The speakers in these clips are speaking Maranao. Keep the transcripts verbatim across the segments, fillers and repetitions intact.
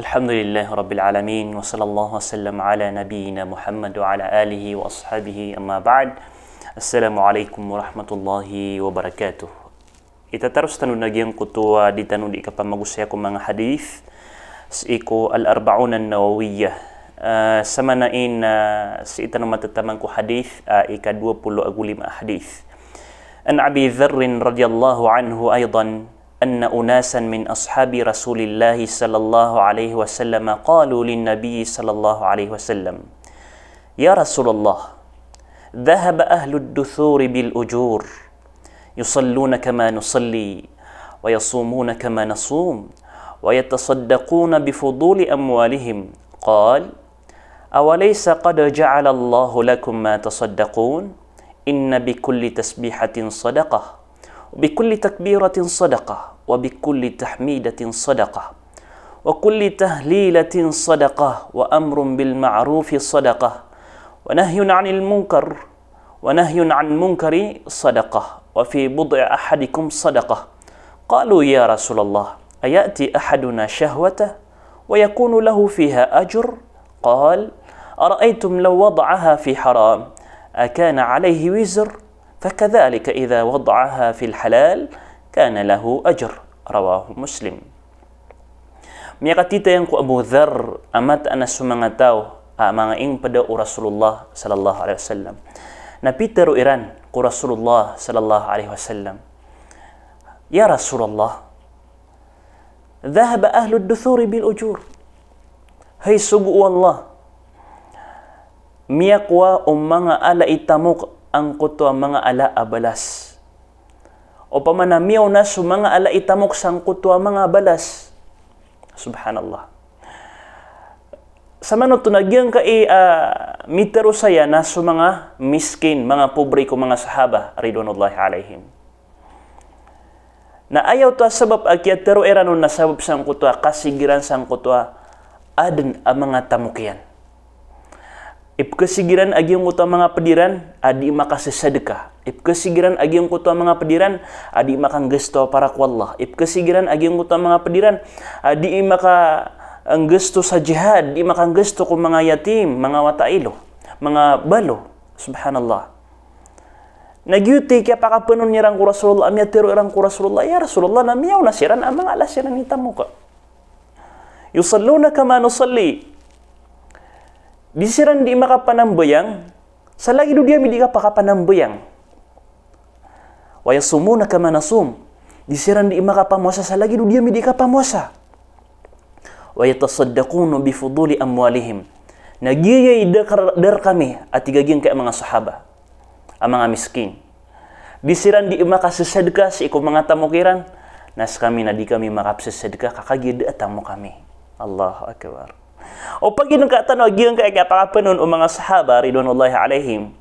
Alhamdulillahi Rabbil Alamin, wa sallallahu wa sallam ala nabiyyina Muhammad wa ala alihi wa ashabihi, amma ba'd. Assalamu alaikum warahmatullahi wabarakatuh. Itataros tano na giyangkoto a di tano di kapamagosaya ko manga hadith sii ko Al-Arba'un An-Nawawiyyah. Ah, samana in, ah, sii tano matataman ko hadith, ah, ika dowa polo ago lima a hadith. An Abi Dharrin radiyallahu anhu aydan, anna unasan min ashabi Rasulillahi sallallahu alaihi wasallam qalu lin Nabi sallallahu alaihi wasallam, "Ya Rasulullah, dhahaba ahlud duthuri bil ujur, yusalluna kama nusalli, wa yasumuna kama nasum, wa yatasaddaquna bi fuduli amwalihim." Qal, "Awalaysa qad ja'alallahu lakum ma tasaddaqun? Inna bi kulli tasbihatin sadaqah, wa bi kulli takbiratin sadaqah, wa bi kulli tahmidatin sadaqah, wa kulli tahlilatin sadaqah, wa amrun bil ma'rufi sadaqah, wa nahyun 'anil munkar, wa nahyun 'an munkari sadaqah, wa fi bud'i ahadikum sadaqah." Qalu, "Ya Rasulullah, aya'ti ahaduna shahwatah wa yakunu lahu fiha ajr?" Qal, "Ara'aytum law wada'aha fi haram, akana alayhi wizr? Fakadhalika idha wada'aha fil halal, kana lahu ajr." Rawahu Muslim. Miyakatitayan ko Abu Dharr a mataan a so manga taw a manga ingped o Rasulullah sallallahu alaihi wasallam. Na pitero iran ko Rasulullah sallallahu alaihi wasallam, "Ya Rasulullah, dhahaba ahlud duthuri bil ujur." Hay sogo o Allah, miyakowa o manga ala i tamok angkoto a manga ala a balas. Opama na miyaona so manga ala i tamok sangkoto a manga balas. Subhanallah. Samanoto na giyangkai a mitero saya na so manga miskin, manga pobre ko manga sahaba, ridwanullahi alaihim. Na aya oto a sabap a kiyatero iran on na sabap sangkoto a kasigiran sangkoto a aden a manga tamok iyan. Ipkasigiran a giyangkoto a manga ped iran a di makasesadka. Ipkasigiran a giyangkoto a manga ped iran a di makanggasto para ko Allah. Ipkasigiran a giyangkoto a manga ped iran a di makanggasto sa jihad, di makanggasto ko manga yatim, manga wata a ilo, manga balo. Subhanallah. Na giyoto i kiyapakapenon iran ko Rasulullah, a miyatero iran ko Rasulullah, "Ya Rasulullah, na miyaona siran a manga ala siran i tamok. Yusalluna kama nusalli." Di siran di makapanambayang sa lagid o di ami di kapakapanambayang. "Wa yasumuna kama nasum." Di siran di makapamowasa sa lagid o di ami di kapamowasa. "Wa yatasaddaquna bi fuduli amwalihim." Na giyaya i da kar-, da rekami, a tig a giyangkai a manga sahaba a manga miskin. Di siran di makasesadka sii ko manga tamok iran, na sekami na di kami makapsesadka ka kagiya da a tamok ami. Allahu Akbar. O paginengka tano a giyangkai a kiyapakapenon o manga sahaba ridwanullahi alaihim,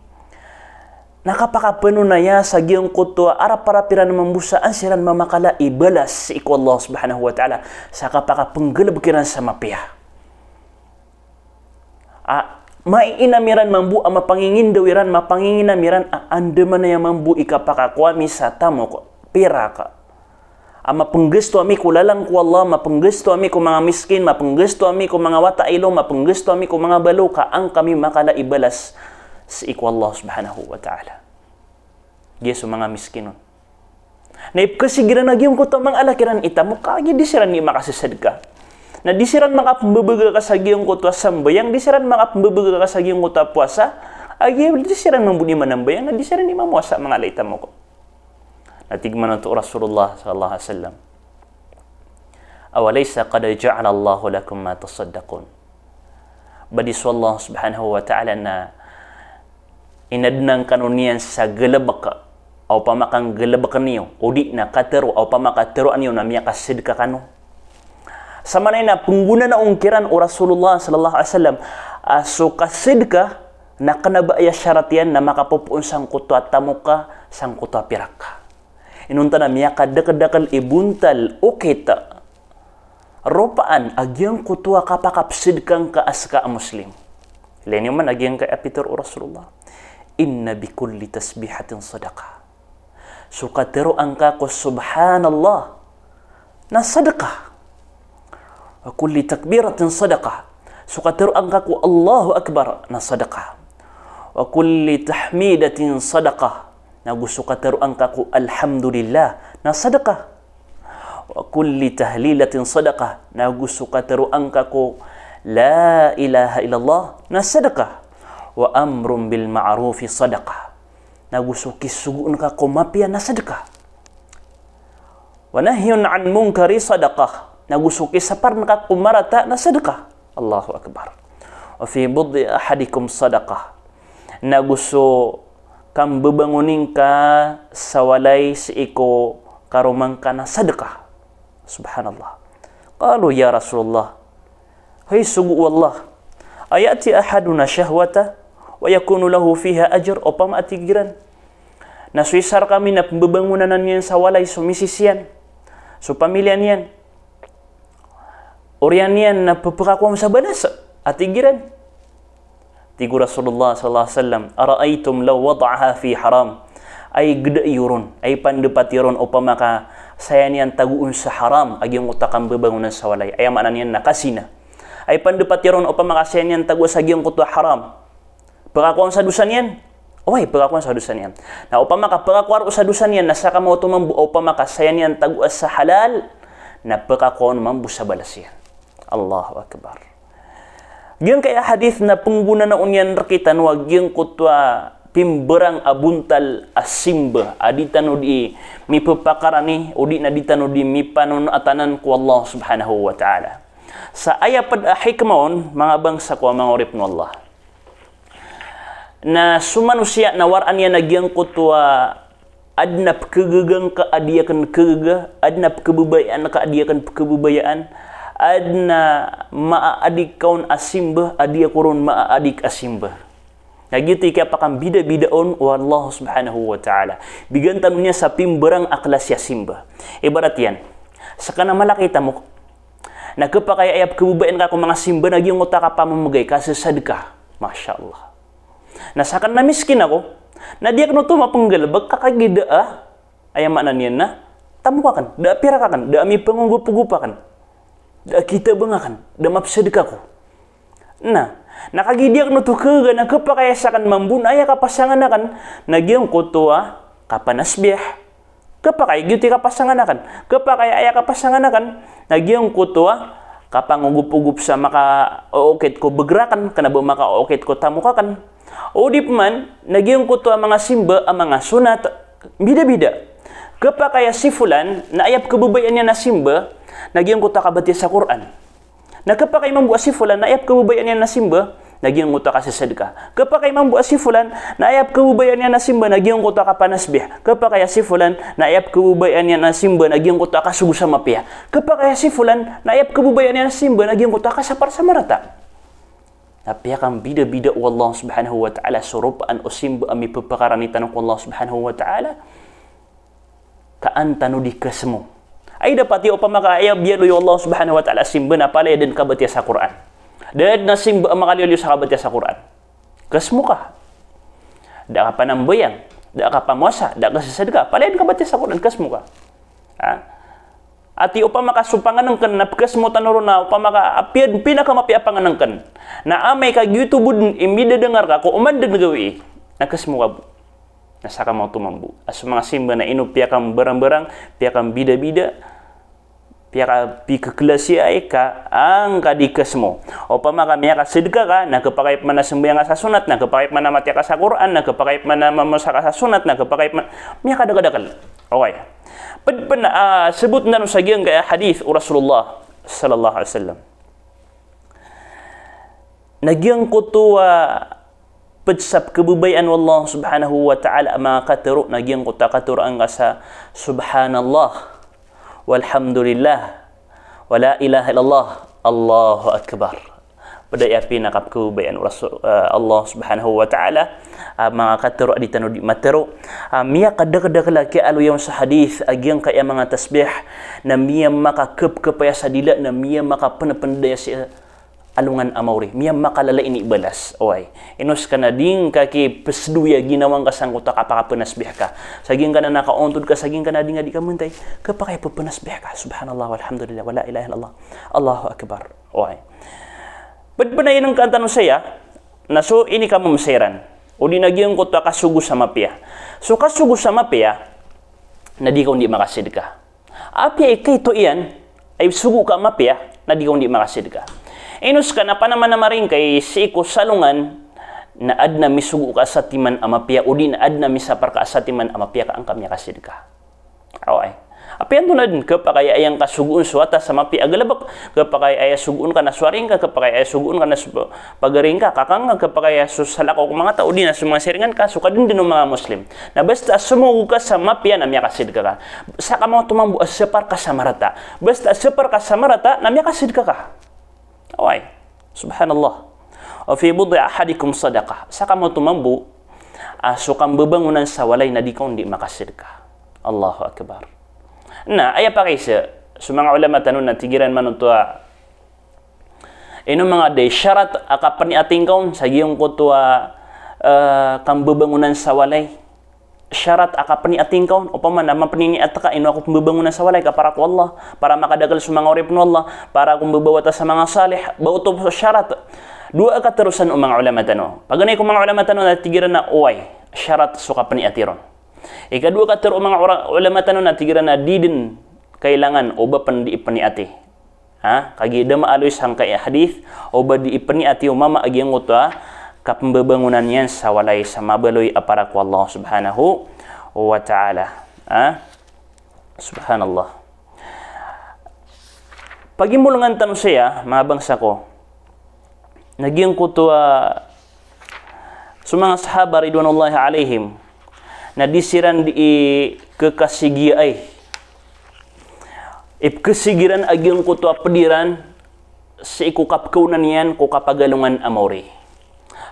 na kapakapenon aya sa giyangkoto a arap-arap iran mambo sa an siran mamakala i balas sii ko Allah Subhanahu wa Ta'ala, sa kapakapenggalebek iran sa mapiya. A, mainam iran mambo a mapangingindaw iran, mapanginginam iran a andamanaya mambo i kapakakowa mi sa tamok, pirak. A mapenggasto ami ko lalan ko Allah, mapenggasto ami ko manga miskin, mapenggasto ami ko manga wata a ilo, mapenggasto ami ko manga balo, ka an kami makala i balas sii ko Allah Subhanahu wa Ta'ala. Giya so manga miskin on. Na ipkasigiran a giyangkoto a manga ala kiran i tamok, kagiya di siran di makasesadka. Na di siran makapembebegaka sa giyangkoto a sambayang, di siran makapembebegaka sa giyangkoto a powasa, a giya di siran mambo di manambayang, na di siran di mamowasa a manga ala i tamok. Na tig man oto o Rasulullah sallallahu alaihi wasallam, "Awalaysa qad ja'alallahu lakum ma tasaddaqun?" Ba di so Allah Subhanahu wa Ta'ala na inadenan kano niyan sa galebek, a opama ka nggalebeken iyo, odi na katero, a opama ka teroan iyo na miyakasedka kano. Samanaya na penggonaan on kiran o Rasulullah sallallahu alaihi wasallam, a so kasedka na kena ba aya sarat iyan na makapopoon sangkoto a tamok ka, sangkoto a pirak ka. Inonta na miyakadekedekel i bontal, okit, ropaan a giyangkoto a kapakapsedka ngka a seka a Muslim. Ilay niyo man a giyangkai a pitero o Rasulullah, "Inna bi kulli tasbihatin sadaqah." So kateroan ka ko Subhanallah na sadaqah. Wa kulli takbiratin sadaqah. So katharoa ngka ko Allahu Akbar na sadaqah. Wa kulli tahmidatin sadaqah. Nago so katharoa ngka ko Alhamdulillah na sadaqah. Wa kulli tahlilatin sadaqah. Nago so katharoa ngka ko La ilaha illallah na sadaqah. Wa amrun bil ma'rufi sadaqah. Nago so kisogoon ka ko mapiya na sadaqah. Wa nahyun an munkari sadaqah. Nago so kisapar ngka ko marata na sadaqah. Allahu Akbar. Wa fi bud'i ahadikum sadaqah. Nago so kambabangon ingka sa walay sii ko karoma ngka na sadaqah. Subhanallah. Qalu, "Ya Rasulullah, hay sogo o Allah, aya'ti ahaduna shahwatah wa yakunu lahu fiha ajr?" Opama, a tig iran, na so isa rkami na pmbabangonan iyan sa walay so misis iyan, so pamilya niyan, oriyan iyan na pphakakowa on sa balas, a tig iran. Tig o Rasulullah sallallahu alaihi wasallam, "Ara'aytum law wada'aha fi haram?" Ay gdai iyo ron, ay pandapati iyo ron opama ka saya niyan tagoon sa haram a giyangkoto a kambabangonan sa walay. Aya maana niyan na kazina. Ay pandapati iyo ron opama ka saya niyan tagoon sa giyangkoto a haram. Pkakowa on sa dosa niyan? Oway, pkakowa on sa dosa niyan. Na opama ka pkakowa roo sa dosa niyan, na saka maoto mambo, opama ka saya niyan tagoon sa halal, na pkakowa on mambo sa balas iyan. Allahu Akbar. Giyangkaya hadith na pnggonanao niyan rktano a giyangkoto a pimbarang a bontal a simba a di tano di mipapakarani, odi na di tano di mipanonatanan ko Allah subhanahu wa ta'ala. Sa aya pd a hikmah on, manga bangsa ko a manga oripn o Allah, na so manosiya na waraan iyan a giyangkoto a adn a pkhagaga ngka a di akn khagaga, adn a pkhababayaan ka a di akn pkhababayaan, adn a maaadik ka on a simba a di ako ron maaadik a simba. Na giyoto i kiyapakambidabida on o Allah subhanahu wa ta'ala. Bigan tano niyan sa pimbarang a klasi a simba. Ibarat iyan, skano a mala ka i tamok, na khapakay a aya pkhababayaan ka ko manga simba na giyangkoto a kapamamgay, kasasadka. Masha Allah. Na sakn na miskin ako, na di akn oto mapnggalbk ka kagiya da a, aya maana niyan na, tamok akn, da a pirak akn, da a mipangogopogop akn, da a kitabang akn, da a mapsadka ako. Na, na kagiya di akn oto khagaga na khapakay a sakn mambo na aya kapasangan akn na giyangkoto a kapanasbih. Khapakay giyoto i kapasangan akn. Khapakay a aya kapasangan akn na giyangkoto a kapangogopogop sa makaookit ko bgr akn, kna ba makaookit ko tamok akn. Odi pman na giyangkoto a manga simba a manga sonat, bidabida. Khapakay a si fulan na aya pkhababayaan iyan a simba na giyangkoto a kabatiya sa Qur'an. Na khapakay mambo a si fulan na aya pkhababayaan iyan a simba na giyangkoto a kasasadka. Khapakay mambo a si fulan na aya pkhababayaan iyan a simba na giyangkoto a kapanasbih. Khapakay a si fulan na aya pkhababayaan iyan a simba na giyangkoto a kasogo sa mapiya. Khapakay a si fulan na aya pkhababayaan iyan a simba na giyangkoto a kasapar sa marata. Na piyakambidabida o Allah subhanahu wa ta'ala so ropaan o simba a mipapakarani tano ko Allah subhanahu wa ta'ala. Ka an tano di khasmo. Ay, dapat iyo opama ka aya biyaloy o Allah subhanahu wa ta'ala a simba na palaya dn kabatiya sa Qur'an. Da dn a simba a makaliyoliyo sa kabatiya sa Qur'an. Khasmo ka. Da ka panambayang, da ka pamowasa, da ka sasadka, palaya dn kabatiya sa Qur'an, khasmo ka. Ha? Ati opama ka so pangnngkn na pkhasmo tano ron na opama ka apiya dn pinakamapiya a pangnngkn. Na amay ka giyoto bo dn i midadangar ka ko oman dn gawii, na khasmo ka bo. Na saka maoto mambo a so manga simba na ino piyakambarangbarang, piyakambidabida, piyakapikhaklasiyaay ka angka di khasmo. Opama ka miyakasadka ka, na khapakay pman a sambayang ka sa sonat, na khapakay pman a matiya ka sa Qur'an, na khapakay pman a mamowasa ka sa sonat, na khapakay pman, miyakadakdakl. Okay. Pd pn a sabotn tano sa giyangkaya hadith o Rasulullah sallallahu alaihi wasallam. Na giyangkoto a pd sa pkhababayaan o Allah subhanahu wa ta'ala a manga katharo na giyangkoto a katharo angka sa subhanallah, walhamdulillah, wa la ilaha illallah, Allahu Akbar. Pd aya pinakapkhababayaan o Rasul, eh, Allah subhanahu wa ta'ala a manga katharo a di tano di matharo. A miyakadakdakl a kiyaaloya on sa hadith a giyangkaya manga tasbih na miyamakakpkpaya sa dila, na miyamakapnpndaya si, eh, alongan a maori. Miyamakalala ini i balas. Oway. Ino ska na di ngka kipesdoya ginawa ngka sangkoto a kapakapenasbih ka. Sa giyangkanan a kaontod ka, sa giyangkanan a di ngka di ka mentay. Kapakay pepenasbih ka. Subhanallah, walhamdulillah, wala ilaha illallah. Allahu Akbar. Oway. Ped pen a inengkaan tano saya, na so ini ka mamesairan. O di na giyangkoto a kasogo sa mapiya. So kasogo sa mapiya, na di ka on di makasedka. Apiya i kaito iyan, a isogo ka a mapiya, na di ka on di makasedka. Ino ska na panamanamaring ka i sii ko salongan, na aden a misogo ka a satiman a mapiya, o di na aden a misapar ka a satiman a mapiya ka an ka miyakasedka. Oway. Apiya antonaa den, kepakay a aya ngka sogoon so wata sa mapiya a galebek, kepakay a aya sogoon ka na so ari ngka, kepakay a aya sogoon ka na so pagari ngka, kaka ngka, kepakay a so salakaw ko manga taw, o di na so manga siringan ka, so kadenden o manga Muslim. Na basta somogo ka sa mapiya na miyakasedka ka. Sa ka matoman bo a separ ka sa marata. Basta separ ka sa marata na miyakasedka ka. Oway. Subhanallah. Wa fi bud'i ahadikum sadaqah. Sa ka matoman bo a so kambebangonan sa walay na di ka on di makasedka. Allahu Akbar. Na aya pakaiza, so manga ulama tano na tig iran man oto a ino manga di sharat a kapeniyati ngka on sa giyangkoto a, eh, kambebangonan sa walay. Sharat a kapeniyati ngka on, opama na mapeniyat ka, ino ako pembebangonan sa walay ka para ko Allah, para makadakel so manga oripn o Allah, para ako mbebawata sa manga salih, ba oto so sharat. Dowa a katerosan o manga ulama tano. Paganay ko manga ulama tano na tig iran a oway, sharat so kapeniyati ron. Ikadowa a katero o manga ura-, ulama tano na tig iran a di den kailangan o ba pen di ipeniyati. Ha, kagiya da maaloy sangkai a hadith, o ba di ipeniyati o mama a giyangkoto a kapembebangonan iyan sa walay sa mabaloy a para ko Allah Subhanahu wa Ta'ala. Ha? Subhanallah. Pagimolengan tano saya, manga bangsa ko, na giyangkoto a so manga sahaba ridwanullahi alaihim, na di siran di kekasigiyaay. Ipkesigi ran a giyangkoto a ped iran sii ko kapkaonan iyan ko kapagalongan a maori.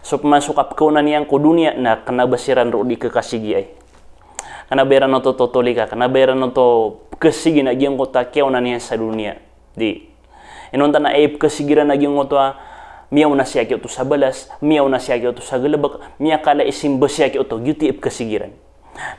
So pman so kapkaonan iyan ko doniya na kena ba siran roo di kekasigiyaay. Kena ba iran oto totolika, kena ba iran oto pkesigi na giyangkoto a kiyaonan iyan sa doniya. Di. Inonta na ipkesigi ran a giyangkoto a miyaona siyaki oto sa balas, miyaona siyaki oto sa galebek, miyakala i simba siyaki oto, giyoto i ipkesigi ran.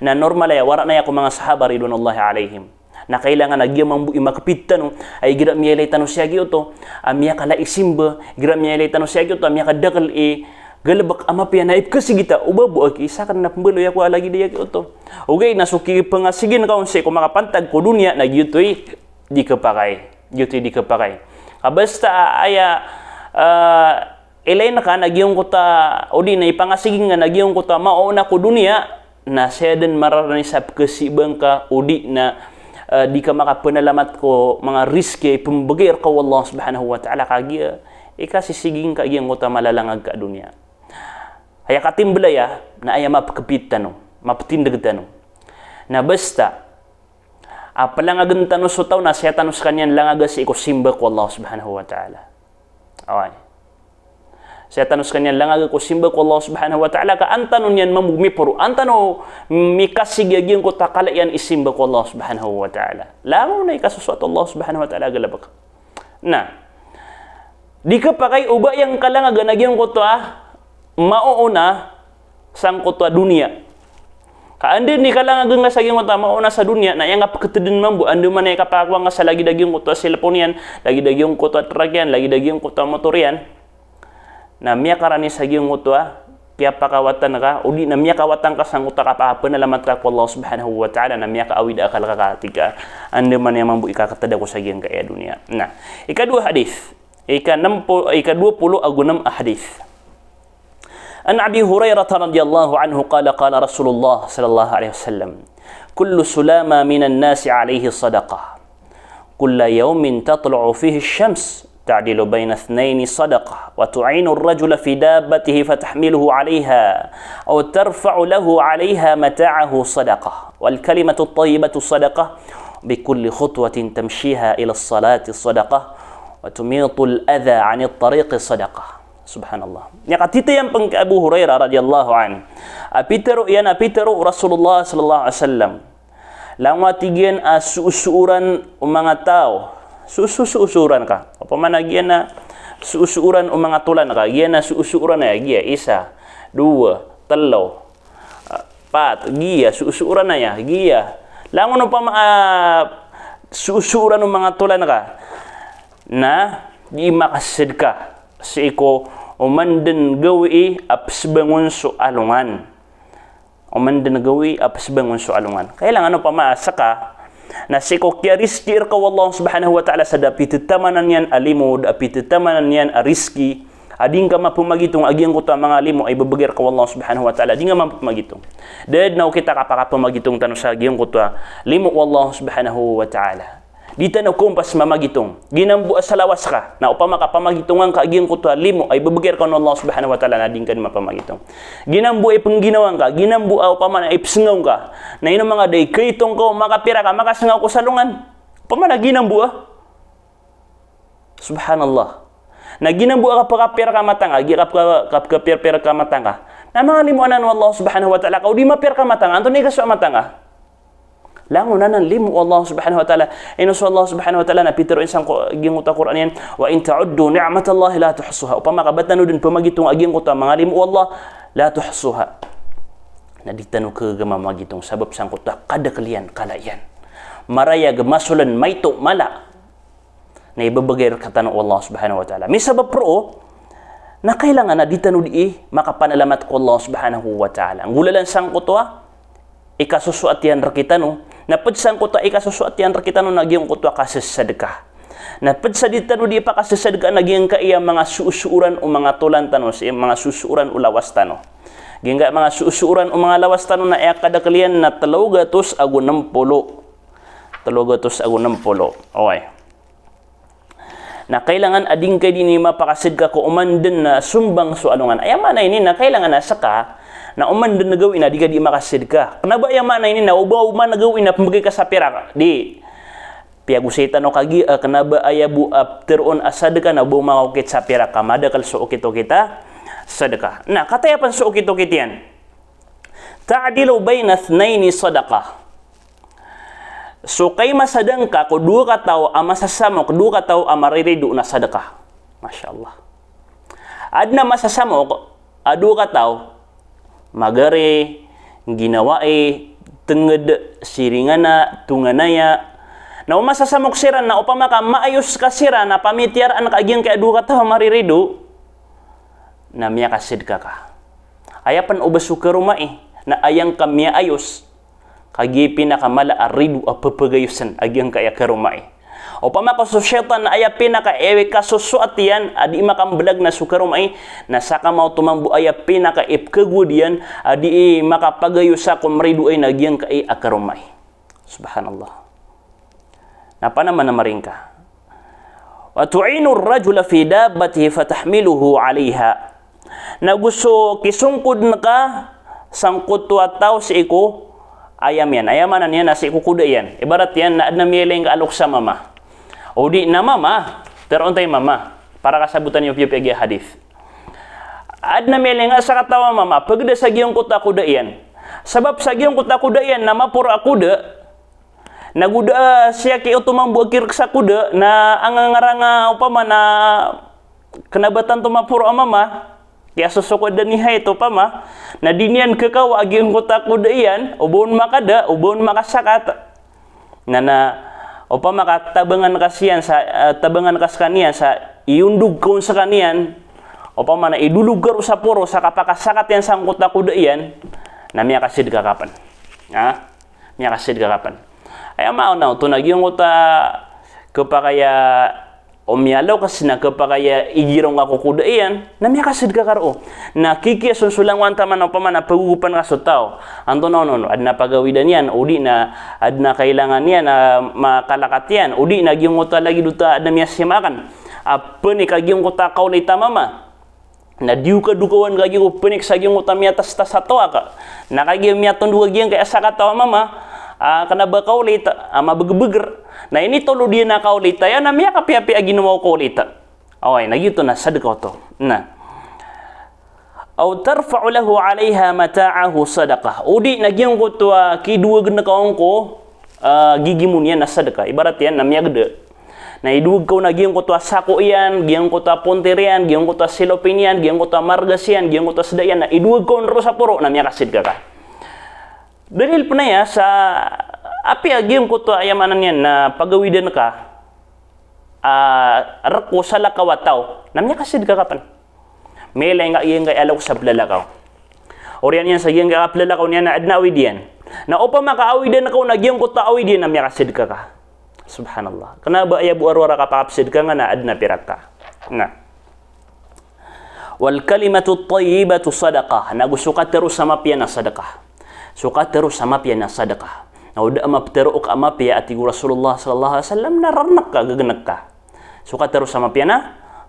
Na normal aya, wara na aya ko manga sahaba ridwanullahi alaihim. Na kailangan a giya mambo i makepit tano, a igira miyailay tano siyaki oto a miyakala i simba, igira miyailay tano siyaki oto a miyakadakel i galebek a mapiya, na ipkesigi ta o ba bo aki, isa ka den a pembaloy ako a lagid iyaki oto. Ogaid na so kipengasigi ngka on sii ko makapantag ko doniya na giyoto i di kepakay. Giyoto i di kepakay. Ka basta aya, eh, ilay ngka na giyangkoto a, o di na ipangasigi ngka na giyangkoto a maona ko doniya, na saya den mararani sa pkesiba ngka, o di na, eh, di ka makapenalamat ko manga rizki a ipembegay rka o Allah Subhanahu wa Ta'ala, kagiya ikasisigi ngka giyangkoto a malalangag ka a doniya. Aya katimbel aya, na aya mapkepit tano, maptindeg tano. Na basta a pelangagen tano so taw na saya tano sekaniyan langaga sii ko simba ko Allah Subhanahu wa Ta'ala. Oway. Saya tano sekaniyan langaga ko simba ko Allah Subhanahu wa Ta'ala, ka an tano niyan mambo miporo, an tano mikasigi a giyangkoto a kala iyan i simba ko Allah Subhanahu wa Ta'ala. Langon na ikasosoat o Allah Subhanahu wa Ta'ala a galebek. Na di kepakay o ba aya ngka langaga na giyangkoto a maoona sangkoto a doniya. Ka anda i kalangaga ngka sa giyangkoto a maoona sa doniya, na aya ngka peketeden mambo, andamanaya i kapakowa ngka sa lagid a giyangkoto a cellphone iyan, lagid a giyangkoto a trak iyan, lagid a giyangkoto a motor iyan, na miyakarani sa giyangkoto a kiyapakawatan ka, o di na miyakawatan ka sangkoto a kapapenalamat ka ko Allah Subhanahu wa Ta'ala, na miyakaawid a akal ka, ka tig ka, andamanaya mambo i kaketed ako sa giyangkaya a doniya. Na ikadowa a hadith, ika nem po-, ika dowa polo ago nem a hadith. An Abi Hurairah radhiyallahu anhu qala, qala Rasulullah sallallahu alaihi wasallam, kullu sulama minan nasi alaihi sadaqah. Kulla yawmin tatlu'u fihi ash-shams ta'dilu bayna ithnayni sadaqah, wa tu'inu ar-rajula fi dabbatihi fatahmiluhu alaiha, aw tarfa'u lahu alaiha mata'ahu sadaqah, wal kalimatu at-tayyibatu sadaqah, bi kulli khutwatin tamshiha ila as-salati sadaqah, wa tumitu al-adha 'ani at-tariqi sadaqah. Subhanallah. Miyakatitayan pn ki Abu Hurairah radhiyallahu anhu a pitharo iyan, a pitharo o Rasulullah sallallahu alaihi wasallam. Langon a tig iyan a soosooran o manga taw. Soosoo, soosooran ka. Opama na giyanan a Soosooran o manga tolan ka, giya na soosooran aya, giya, isa, dowa, telo, ah, pat, giya, soosooran aya, giya. Langon opama, ah, soosooran o manga tolan ka, na di makasadka sii ko oman den gawii a pesebangon so alongan. Oman den gawii a pesebangon so alongan. Kailangan opama a seka na sii ko kiyariski reka o Allah subhanahu wa ta'ala sa da pitetaman iyan a limo, da pitetaman iyan a riski, a di ngka mapemagitong a giyangkoto a manga limo a ibebegay reka o Allah subhanahu wa ta'ala, di ngka mapemagitong. Da den a okit a kapakapemagitong tano sa giyangkoto a limo o Allah subhanahu wa ta'ala. Di tano kompas mamagitong. Ginan bo a sa lawas ka, na opama ka pamagitongan ka a giyangkoto a limo a ibebegay reka o Allah subhanahu wa ta'ala, na di ngka den mapamagitong. Ginan bo a ipengginawa ngka, ginan bo a opama na ipesengaw ngka, na ino manga da i kaitong ka o makapira ka makasengaw ko salongan. Opama na ginan bo a. Subhanallah. Na ginan bo a kapakapira ka mata ngka, gi kapaka-, kapakapira ka mata ngka, na manga limo anan o Allah subhanahu wa ta'ala ka o di mapira ka mata ngka, antonaa i kasowa a mata ngka? Langon anan limo o Allah subhanahu wa ta'ala. Ino so Allah subhanahu wa ta'ala na pitero iyan sangko giyangkoto a Qur'an iyan, "Wa in ta'uddu ni'matallahi la tuhsuha." Opama ka ba tano den pemagitong a giyangkoto a manga limo o Allah, la tuhsuha. Na di tano kegama magitong sabap sangkoto a kadakel iyan, kala iyan. Marayag, masolen, maito, mala. Na ibebegay rektano o Allah subhanahu wa ta'ala. Misabap roo, na kailangan a di tano dii makapanalamat ko Allah subhanahu wa ta'ala. Nggolalan sangkoto a ikasosoat iyan rekitano. Na ped sangkoto a ikasosoat iyan rekitano na giyangkoto a kasesadka. Na ped sa di tano dii pakasesadka na giyangkaya manga soosooran o manga tolan tano, si manga soosooran o lawas tano. Giyangkaya manga soosooran o manga lawas tano na aya kadakel iyan na telo gatos ago nem polo. Telo gatos ago nem polo. Oway. Na kailangan a di ngka dii mapakasadka ko oman den na sombang so alongan. Aya maana ini na kailangan a seka na oman den gawii na di ka dii makasadka. Kena ba aya maana ini na o ba oman gawii na pembegay ka sa pirak. Di. Piyagosay tano kagiya, eh, kena ba aya bo a teroon a sadka na o ba oman okit sa pirak ka, madakel so okit-okit a sadka. Na kataya pen so okit-okit iyan. Ta'dilu baina ithnaini sadaqah. So kaimasadang ka ko dowa kataw a masasamok, dowa kataw a marirido na sadka. Masha Allah. Aden a masasamok a dowa kataw, magari, ginawai, tenged, siringana, tonganaya. Na o masasamok siran na opama ka maayos ka siran na pamitiyaraan ka a giyangkaya dowa kataw a marirido, na miyakasadka ka. Aya pen o ba so karomai na aya ngka miyaayos, kagiya pinakamala a rido a pepagayosen a giyangkaya karomai. Opama ka so shaytan na aya pinaka-, eh, kasosoat iyan a dii makambelag na so karomai, na sakamaoto mambo aya pinaka-, eh, kagowad iyan a dii makapagayosa ko meridoay na giyangkaya karomai. Subhanallah. Na panaman a maringka. Wa tu'inu ar-rajula fi dabbatihi fatahmiluhu 'alayha. Na go so kisongkoden ka sangkoto a taw sii ko ayam iyan. Ayam anan iyan na sii ko koda iyan. Ibarat iyan na aden a miyailay ngka a loks a mama. O di na mama, teroon ta i mama. Para kasabotan iyo piyo piya giya hadith. Aden a miyailay ngka a sakataw a mama, pegeda sa giyangkoto a koda iyan. Sabap sa giyangkoto a koda iyan na maporo a koda, na go da, ah, siya ki oto mambo a kirek sa koda, na angangaranga opama na kena ba tanto maporo a mama, kiyasosokodan i haid opama, na di niyan kekawa a giyangkoto a koda iyan, o ba on makada, o ba on makasakat. Na, na, opama ka tabangan ka siyan sa, ah, tabangan ka sekaniyan sa, iyondog ka on sekaniyan, opama na idolog ka ron sa poro sa kapakasakat iyan sangkoto a koda iyan, na miyakasadka ka pen. Ha? Miyakasadka ka pen. Aya maana oto na giyangkoto a kepakay a o miyaloks na kepakay a igirong ka ko koda iyan, na miyakasadka ka roo. Na kikiyason so langowan taman opama na pagogopan ka so taw. Antonaa on, aden a pagawidan iyan, o di na aden a kailangan iyan a makalakat iyan, o di na giyangkoto a lagid oto a aden a miyasima aken a penik a giyangkoto a kaolit a mama. Na di o kadokawan kagiya ko penik sa giyangkoto a miyatastas a toak. Na kagiya miyatondog a giyangkaya sakataw a mama, ah, kena ba kaolit, ah, mabegebeger. Na initolod iyan a kaolit aya na miyakapiyapiya a ginawa o kaolit. Oway, na giyoto na sadka oto. Na. Aw tarfa'u lahu 'alayha mata'ahu sadaqah. O di na giyangkoto a kidowagen ka on ko, ah, gigimon iyan na sadka. Ibarat iyan na miyageda. Na idoweg ka on a giyangkoto a sako iyan, giyangkoto a pontir iyan, giyangkoto a selopin iyan, giyangkoto a margas iyan, giyangkoto a seda iyan, na idoweg ka on roo sa poro, na miyakasedka ka. Dalil pen aya sa apiya giyangkoto a aya maana niyan na pagawidan ka, ah, rek o salakaw a taw, na miyakasedka ka pen. Miyailay nga giyangkai a loks a pelalakaw. Oriyan iyan sa giyangkai a pelalakaw niyan na aden a awid iyan. Na opama ka awidan ka on a giyangkoto a awid iyan na miyakasedka ka. Subhanallah. Kena ba aya bo a rowar a kapakapesedka nga na aden a pirak ka. Na. Wal kalimatu tayyibatu sadaqah. Na go so katero sa mapiya na sadaqah. So katero sa mapiya na sadaqah. Na o da a mapetero ka a mapiya a tig o Rasulullah sallallahu alaihi wasallam na rarnek ka, gegenek ka. So katero sa mapiya na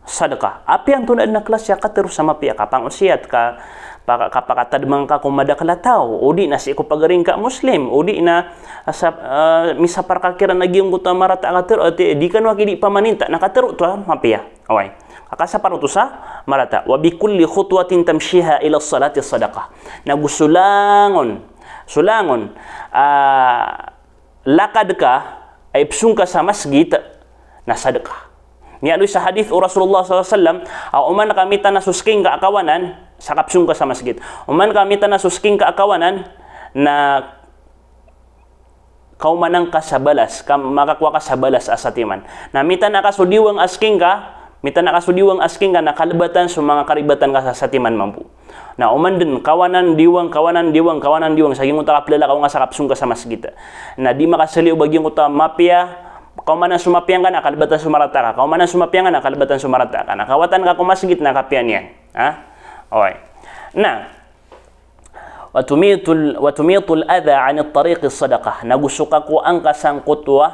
sadaqah. Apiya antonaa den a klasi a katero sa mapiya, kapangosiyat ka, paka-, kapakatademang ka ko madakel a taw, o di na sii ko pagari ngka a Muslim, o di na sa, eh, misapar ka kiran a giyangkoto a marata a katero, ati, di kano aki di pamaninta, na katero oto a mapiya. Oway. Ka kasapar oto sa marata. Wa bi kulli khutwatin tamshiha ila salati sadaqah. Na go so langon, so langon, ah, lakad ka a ipesong ka sa masgit na sadaqah. Miyaaloy sa hadith o Rasulullah sallallahu alaihi wasallam, a oman ka mitana so sking ka a kawanan, sa kapesong ka sa masgit. Oman ka mitana so sking ka a kawanan, na kaomanan ka sa balas, ka makakowa ka sa balas a satiman. Na mitana ka so diwang a sking ka, mitana ka so diwang a sking ka, na kalebatan so manga karibatan ka sa satiman mambo. Na oman den, kawanan diwang, kawanan diwang, kawanan diwang, sa giyangkoto a kapelalakaw nga sa kapesong ka sa masgit. Na di makasaliyo ba giyangkoto a mapiya, kaomanan so mapiya ngka na kalebatan so marata ka, kaomanan so mapiya ngka na kalebatan so marata ka. Na kawatan ka ko masgit na kapiya niyan. Ha? Oway. Na, wa tumitul, wa tumitul adha anit tariqi sadaqah. Na go so kakowaan ka sangkoto a,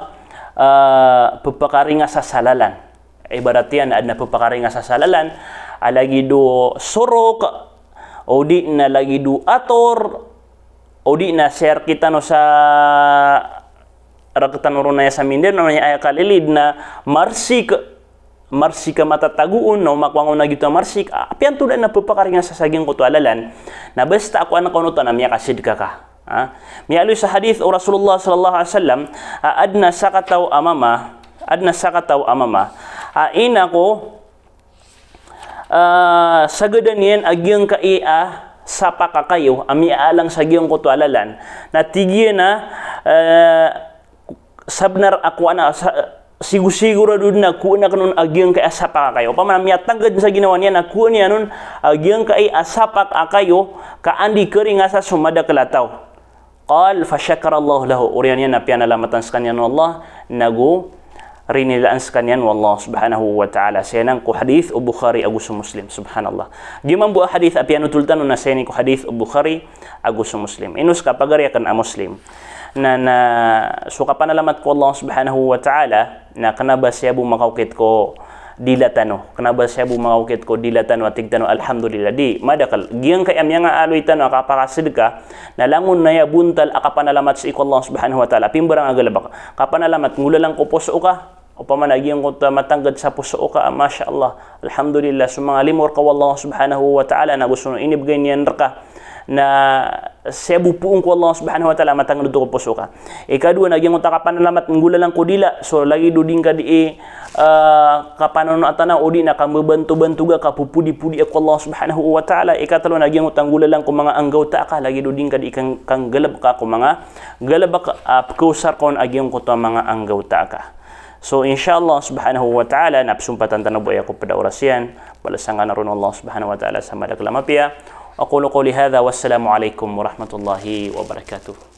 ah, pepakaringasa sa lalan. Ibarat iyan, aden a pepakaringasa sa lalan, a lagid o sorok, o di na lagid o ator, o di na sii rektano sa, rektano ron aya sa Mindanao, aya kalilid na marsik, marsik a matatago on, na o makowa ngka on a gioto a marsik, apiya antonaa den a pepakaringasa sa giyangkoto a lalan, na basta a kowaan ka on oto na miyakasedka ka. Ha? Miyaaloy sa hadith o Rasulullah sallallahu alaihi wasallam, a aden a sakataw a mama, aden a sakataw a mama, a ina ko, ah, sagadan iyan a giyangkai a sapak a kayo a miyaalang sa giyangkoto a lalan. Na tig iyan a, eh, sabenar a kowaan a sa, sigo-sigorado den a kowaan aken on a giyangkai a sapak a kayo. Opama na miyatangked sa ginawa niyan a kowaan iyan on a giyangkai a sapak a kayo ka anda i karingasa so madakel a taw. Qal, fa shakarallahu lahu. Oriyan iyan na piyanalamatan sekaniyan o Allah, na go rinilaan sekaniyan o Allah subhanahu wa ta'ala. Saya nan ko hadith o Bukhari ago so Muslim. Subhanallah. Giya mambo a hadith a piyanotol tano na saya nan ko hadith o Bukhari ago so Muslim. Ino seka pagari aken a Muslim. Na, na, so kapanalamat ko Allah subhanahu wa ta'ala, na kena ba saya bo makaokit ko dila tano. Kena ba saya bo makaokit ko dila tano a tig tano, alhamdulillah. Di, madakel. Giyangkai a miyangaaloy tano a kapakasedka, na langon aya bontal a kapanalamat sii ko Allah subhanahu wa ta'ala. Pimbarang a galebek. Kapanalamat, nggolalan ko poso ka. Opama na giyangkoto a matangked sa poso ka, masha Allah. Alhamdulillah. So manga limo reka o Allah subhanahu wa ta'ala, na go so inibegay niyan reka. Na saya bo poon ko Allah subhanahu wa ta'ala a matangked oto ko poso ka. Ikadowa na giyangkoto a kapanalamat nggolalan ko dila, so lagid o di ngka di, eh, kapanonoatan a o di na kambabantobantoga, kapopodipodi ko Allah subhanahu wa ta'ala. Ikatelo na giyangkoto a nggolalan ko manga anggawta ka, lagid o di ngka di kang-, kanggalebek ko manga galebek a, ah, pekaosar ka on a giyangkoto a manga anggawta ka. So, insha Allah subhanahu wa ta'ala, na pesompatan tano bo aya ko ped a oras iyan, balasan kano ron o Allah subhanahu wa ta'ala sa madakel a mapiya. Aqulu qawli hadha, wassalamu alaikum warahmatullahi wabarakatuh.